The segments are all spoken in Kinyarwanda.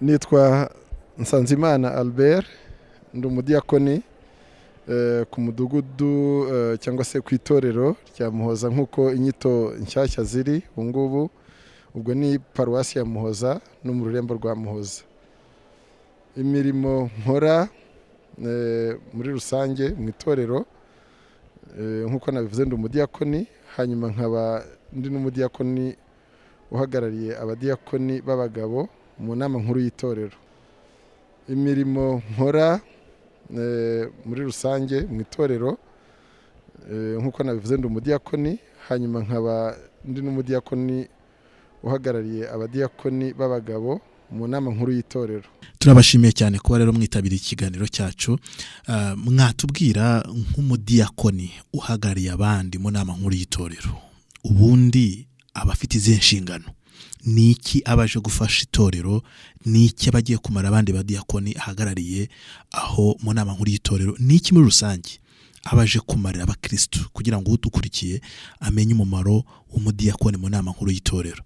Nitwa Nsanzimana Albert, ndi umudiyakoni ku mudugudu cyangwa se ku itorero rya Muhoza, nk'uko inyito nshyashya ziri ubu ngubu. Ubwo ni Paruwasi ya Muhoza no mu rurembo rwa Muhoza. Imirimo nkora muri rusange mu itorero, nk'uko nabivuze, ndi umudiyakoni, hanyuma nkaba ndi n'umudiyakoni uhagarariye abadiyakoni b'abagabo mu nama nkuru y'itorero. Imirimo nkora muri rusange mu itorero, nk'uko nabivuze, ndi umudiyakoni, hanyuma nkaba ndi n'umudiyakoni uhagarariye abadiyakoni b'abagabo mu nama nkuru y'itorero. Turabashimiye cyane kuba rero mwitabiriye ikiganiro cyacu. Mwatubwira, nk'umudiyakoni uhagarariye abandi mu nama nkuru y'itorero, ubundi aba afite izihe nshingano? Ni iki aba aje gufasha itorero? Ni iki aba agiye kumara abandi badiyakoni ahagarariye aho mu nama nkuru y'itorero? Ni iki muri rusange aba aje kumarira abakirisitu, kugira ngo udukurikiye amenye umumaro w'umudiyakoni mu nama nkuru y'itorero?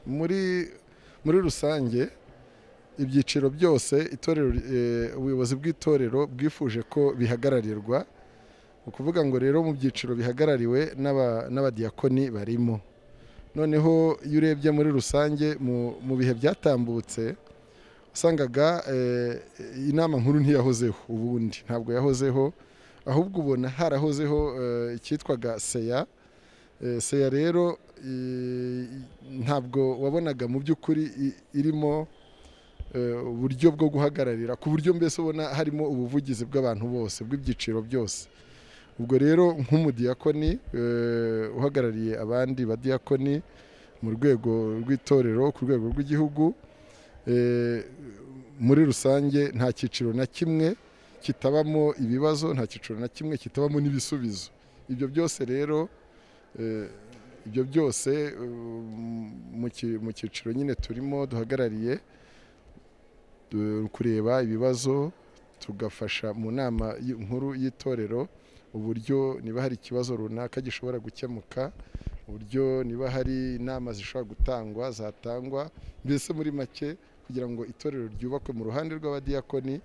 Muri rusange, ibyiciro byose itorero, ubuyobozi bw'itorero bwifuje ko bihagararirwa. Ni ukuvuga ngo rero mu byiciro bihagarariwe n'abadiyakoni barimo. Noneho iyo urebye muri rusange, mu bihe byatambutse, wasangaga inama nkuru ntiyahozeho. Ubundi ntabwo yahozeho, ahubwo ubona harahozeho icyitwaga CA. CA rero ntabwo wabonaga mu by'ukuri irimo uburyo bwo guhagararira, ku buryo mbese ubona harimo ubuvugizi bw'abantu bose, bw'ibyiciro byose. Ubwo rero nk'umudiyakoni uhagarariye abandi badiyakoni mu rwego rw'itorero ku rwego rw'igihugu, muri rusange nta cyiciro na kimwe kitabamo ibibazo, nta cyiciro na kimwe kitabamo n'ibisubizo. Ibyo byose rero, ibyo byose mu cyiciro nyine turimo duhagarariye, kureba ibibazo, tugafasha mu nama nkuru y'itorero uburyo niba hari ikibazo runaka gishobora gukemuka, uburyo niba hari inama zishobora gutangwa zatangwa, mbese muri make kugira ngo itorero ryubakwe mu ruhande rw'abadiyakoni,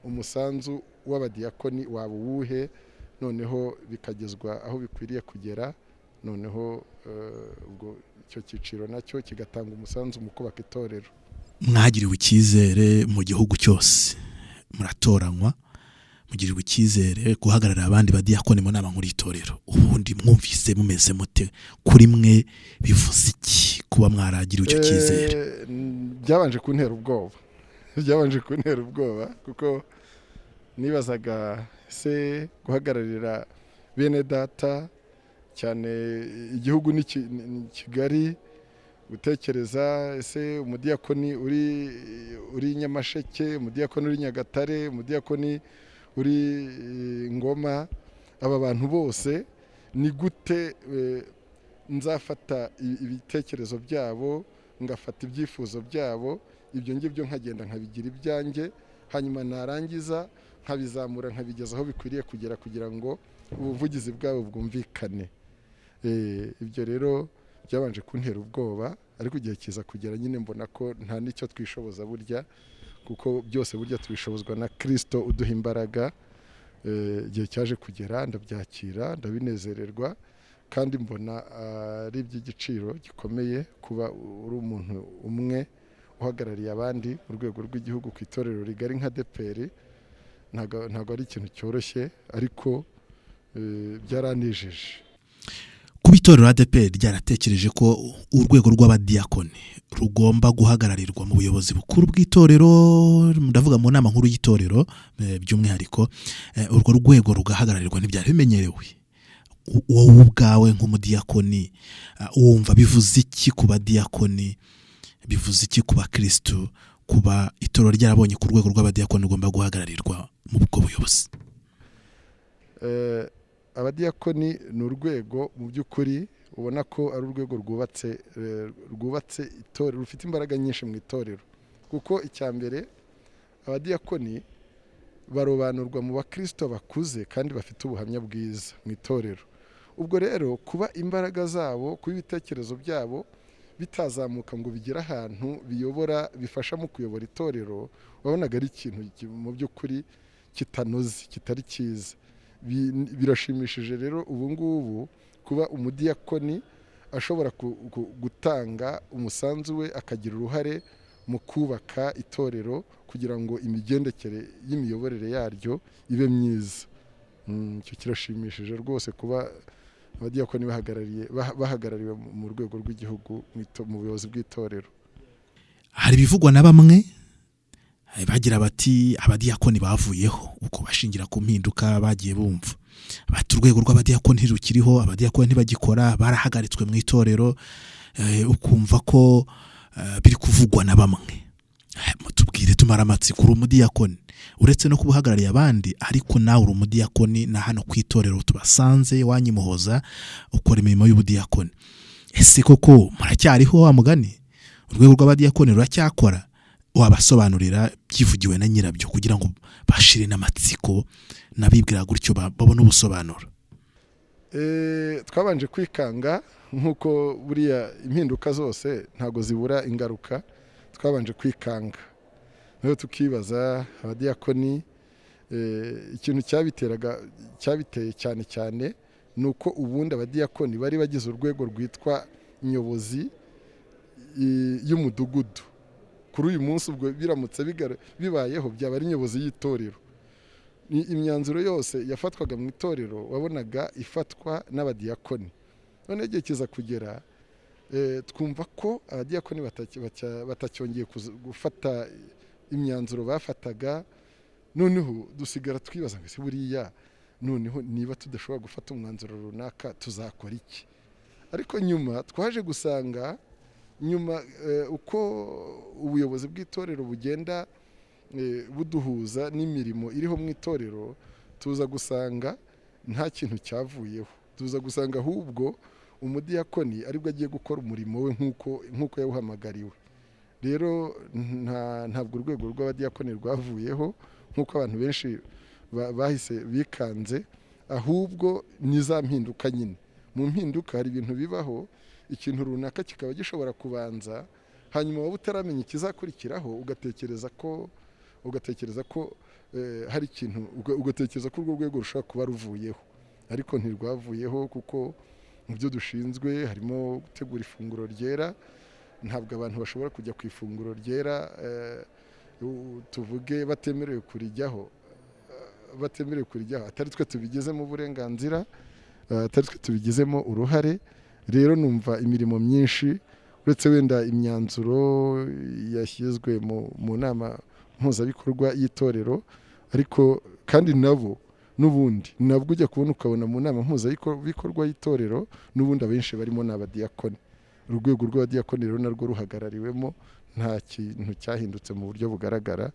umusanzu w'abadiyakoni waba uwuhe, noneho bikagezwa aho bikwiriye kugera, noneho ubwo icyo cyiciro nacyo kigatanga umusanzu mu kubaka itorero. Mwagiriwe icyizere mu gihugu cyose, muratoranywa, mugirirwa icyizere guhagararira abandi badiyakoni mu nama nkuru y'itorero. Ubundi mwumvise mumeze mute? Kuri mwe bivuze iki kuba mwaragiriwe icyo cyizere? Byabanje kuntera ubwoba, byabanje kuntera ubwoba, kuko nibazaga se guhagararira bene data, cyane igihugu ni kigari, gutekereza ese umudiyakoni uri Nyamasheke, umudiyakoni uri Nyagatare, umudiyakoni uri Ngoma, aba bantu bose ni gute nzafata ibitekerezo byabo, ngafata ibyifuzo byabo, ibyo ngibyo nkagenda nkabigira ibyanjye, hanyuma narangiza nkabizamura, nkabigeza aho bikwiriye kugera, kugira ngo ubuvugizi bwabo bwumvikane? Ibyo rero byabanje kuntera ubwoba, ariko igihe kiza kugera nyine mbona ko nta n'icyo twishoboza burya, kuko byose burya tubishobozwa na Kirisito uduha imbaraga. Igihe cyaje kugera ndabyakira, ndabinezererwa, kandi mbona ari iby'igiciro gikomeye kuba uri umuntu umwe uhagarariye abandi mu rwego rw'igihugu ku itorero rigari nka ADEPR. Ntabwo ari ikintu cyoroshye, ariko byaranejeje. Kuba itorero ADEPR ryaratekereje ko urwego rw'abadiyakoni rugomba guhagararirwa mu buyobozi bukuru bw'itorero, ndavuga mu nama nkuru y'itorero by'umwihariko, urwo rwego rugahagararirwa, ntibyari bimenyerewe. Wowe ubwawe nk'umudiyakoni wumva bivuze iki ku badiyakoni, bivuze iki ku bakirisitu, kuba itorero ryarabonye ku rwego rw'abadiyakoni rugomba guhagararirwa mu bwo buyobozi? Abadiyakoni ni urwego mu by'ukuri ubona ko ari urwego rwubatse itorero, rufite imbaraga nyinshi mu itorero, kuko icya mbere abadiyakoni barobanurwa mu bakristo bakuze kandi bafite ubuhamya bwiza mu itorero. Ubwo rero kuba imbaraga zabo, kuba ibitekerezo byabo Bitazamuka ngo bigere ahantu biyobora, bifasha mu kuyobora itorero, wabonaga ari ikintu mu by'ukuri kitanoze, kitari cyiza. Birashimishije rero ubu ngubu kuba umudiyakoni ashobora gutanga umusanzu we, akagira uruhare mu kubaka itorero kugira ngo imigendekere y'imiyoborere yaryo ibe myiza. Icyo kirashimishije rwose, kuba abadiyakoni bahagarariwe mu rwego rw'igihugu mu buyobozi bw'itorero. Hari ibivugwa na bamwe bagira bati abadiyakoni bavuyeho, uko bashingira ku mpinduka bagiye bumva, bati urwego rw'abadiyakoni ntirukiriho, abadiyakoni ntibagikora, barahagaritswe mu itorero. Ukumva ko biri kuvugwa na bamwe. Mutubwire, tumara amatsiko, uri umudiyakoni, uretse no kuba uhagarariye abandi, ariko nawe uri umudiyakoni, na hano ku itorero tubasanze iwanyu Muhoza ukora imirimo y'ubudiyakoni. Ese koko muracyariho? Wa mugani, urwego rw'abadiyakoni ruracyakora? Wabasobanurira byivugiwe na nyirabyo kugira ngo bashire n'amatsiko n'abibwira gutyo babone ubusobanuro. Twabanje kwikanga, nk'uko buriya impinduka zose ntabwo zibura ingaruka. Twabanje kwikanga noneho tukibaza abadiyakoni ikintu cyabiteraga. Cyabiteye cyane cyane ni uko ubundi abadiyakoni bari bagize urwego rwitwa nyobozi y'umudugudu. Kuri uyu munsi ubwo biramutse bibayeho, byaba ari nyobozi y'itorero. Ni imyanzuro yose yafatwaga mu itorero wabonaga ifatwa n'abadiyakoni. None igihe kiza kugera twumva ko abadiyakoni batacyongeye gufata imyanzuro bafataga. Noneho dusigara twibaza ngo ese buriya noneho niba tudashobora gufata umwanzuro runaka tuzakora iki? Ariko nyuma twaje gusanga nyuma uko ubuyobozi bw'itorero bugenda buduhuza n'imirimo iriho mu itorero, tuza gusanga nta kintu cyavuyeho. Tuza gusanga ahubwo umudiyakoni aribwo agiye gukora umurimo we nk'uko yawuhamagariwe. Rero ntabwo urwego rw'abadiyakoni rwavuyeho nk'uko abantu benshi bahise bikanze, ahubwo ni za mpinduka nyine. Mu mpinduka hari ibintu bibaho, ikintu runaka kikaba gishobora kubanza, hanyuma waba utaramenya ikizakurikiraho, ugatekereza ko hari ikintu ugatekereza ko urwo rwego rushobora kuba ruvuyeho, ariko ntirwavuyeho, kuko mu byo dushinzwe harimo gutegura ifunguro ryera. Ntabwo abantu bashobora kujya ku ifunguro ryera tuvuge batemerewe kurijyaho atari twe tubigizemo uburenganzira, atari twe tubigizemo uruhare. Rero numva imirimo myinshi, uretse wenda imyanzuro yashyizwe mu nama mpuzabikorwa y'itorero, ariko kandi nabo n'ubundi nabwo ujya kubona ukabona mu nama mpuzabikorwa y'itorero n'ubundi abenshi barimo ni abadiyakoni. Urwego rw'abadiyakoni rero narwo ruhagarariwemo, nta kintu cyahindutse mu buryo bugaragara.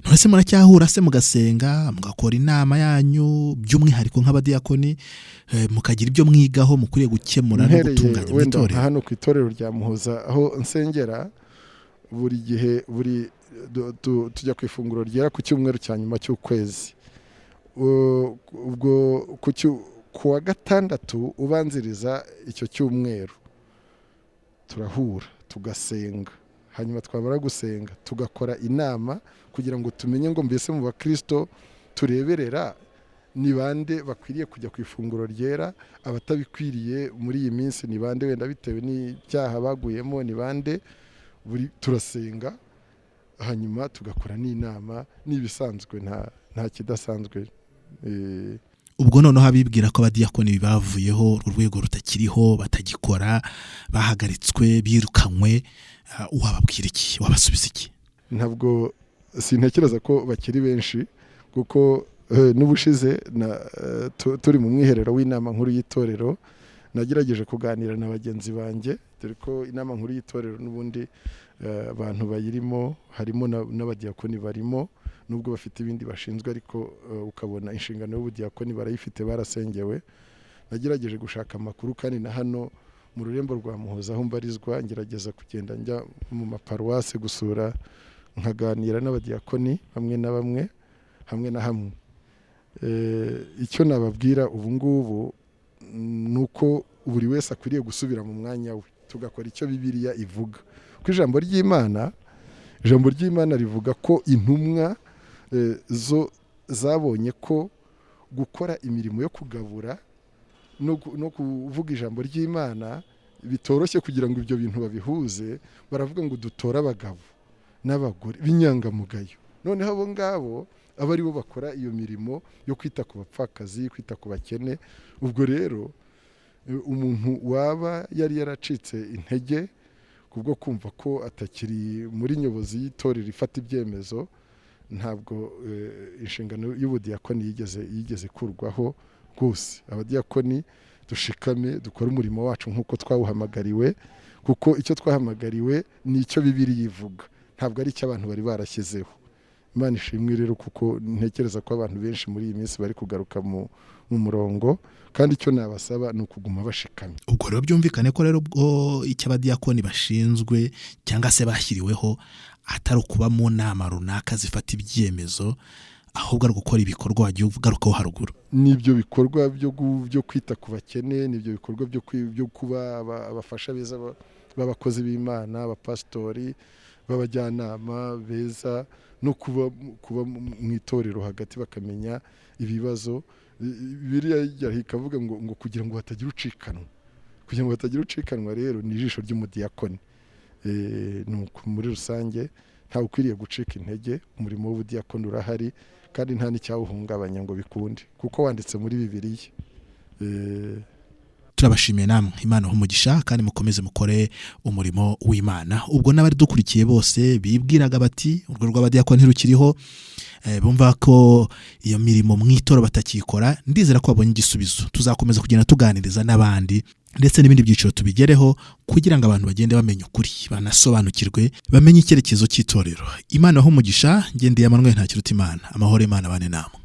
None se muracyahura se, mugasenga, mugakora inama yanyu by'umwihariko nk'abadiyakoni, mukagira ibyo mwigaho mukwiriye gukemura no Mpereye gutunganya mu wenda itorero? nka hano ku itorero rya Muhoza aho nsengera, buri gihe buri tujya ku ifunguro ryera ku cyumweru cya nyuma cy'ukwezi. Ubwo ku wa gatandatu ubanziriza icyo cyumweru turahura tugasenga, hanyuma twamara gusenga tugakora inama kugira ngo tumenye ngo mbese mu bakristo tureberera ni bande bakwiriye kujya ku ifunguro ryera, abatabikwiriye muri iyi minsi ni bande, wenda bitewe n'ibyaha baguyemo ni bande. Buri turasenga, hanyuma tugakora n'inama. N'ibisanzwe, nta kidasanzwe. Ubwo noneho abibwira ko abadiyakoni bavuyeho, urwo rwego rutakiriho, batagikora, bahagaritswe, birukanywe, wababwira iki? Wabasubiza iki? Ntabwo, sintekereza ko bakiri benshi, kuko n'ubushize turi mu mwiherero w'inama nkuru y'itorero nagerageje kuganira na bagenzi banjye, dore ko inama nkuru y'itorero n'ubundi abantu bayirimo harimo n'abadiyakoni barimo, nubwo bafite ibindi bashinzwe, ariko ukabona inshingano y'ubudiyakoni barayifite, barasengewe. Nagerageje gushaka amakuru, kandi na hano mu rurembo rwa Muhoza aho mbarizwa ngerageza kugenda njya mu maparuwase gusura, nkaganira n'abadiyakoni bamwe na bamwe hamwe na hamwe. Icyo nababwira ubu ngubu ni uko buri wese akwiriye gusubira mu mwanya we. Tugakora icyo Bibiliya ivuga, kuko ijambo ry'Imana rivuga ko intumwa zo zabonye ko gukora imirimo yo kugabura no kuvuga ijambo ry'Imana bitoroshye. Kugira ngo ibyo bintu babihuze, baravuga ngo dutore abagabo n'abagore b'inyangamugayo, noneho abo ngabo aba aribo bakora iyo mirimo yo kwita ku bapfakazi, kwita ku bakene. Ubwo rero umuntu waba yari yaracitse intege kubwo kumva ko atakiri muri nyobozi y'itorero ifata ibyemezo, ntabwo inshingano y'ubudiyakoni yigeze ikurwaho rwose. Abadiyakoni dushikame, dukore umurimo wacu nk'uko twawuhamagariwe, kuko icyo twahamagariwe ni icyo Bibiliya ivuga, ntabwo ari icyo abantu bari barashyizeho. Imana ishimwe rero, kuko ntekereza ko abantu benshi muri iyi minsi bari kugaruka mu murongo, kandi icyo nabasaba ni ukuguma bashikamye. Ubwo rero byumvikane ko rero ubwo icyo abadiyakoni bashinzwe cyangwa se bashyiriweho atari ukuba mu nama runaka zifata ibyemezo, ahubwo ari gukora ibikorwa wagiye ugarukaho haruguru. N'ibyo bikorwa byo kwita ku bakene, n'ibyo bikorwa byo kuba abafasha beza b'abakozi b'Imana, abapasitori, b'abajyanama beza, no kuba mu itorero hagati bakamenya ibibazo. Biriya ikavuga ngo kugira ngo hatagira ucikanwa. Kugira ngo hatagira ucikanwa rero ni ijisho ry'umudiyakoni. Ni uko muri rusange ntawe ukwiriye gucika intege. Umurimo w'ubudiyakoni urahari kandi nta n'icyawuhungabanya ngo bikunde, kuko wanditse muri Bibiliya. Turabashimiye namwe, Imana ibahe umugisha kandi mukomeze mukore umurimo w'Imana. Ubwo n'abari dukurikiye bose bibwiraga bati urwo rw'abadiyakoni ntirukiriho, bumva ko iyo mirimo mu itorero batakikora, ndizera ko babonye igisubizo. Tuzakomeza kugenda tuganiriza n'abandi ndetse n'ibindi byiciro tubigereho, kugira ngo abantu bagende bamenya ukuri, banasobanukirwe, bamenye icyerekezo cy'itorero. Imana ibahe umugisha. Ngendeye Emmanuel Ntakirutimana. Amahoro y'Imana abane namwe.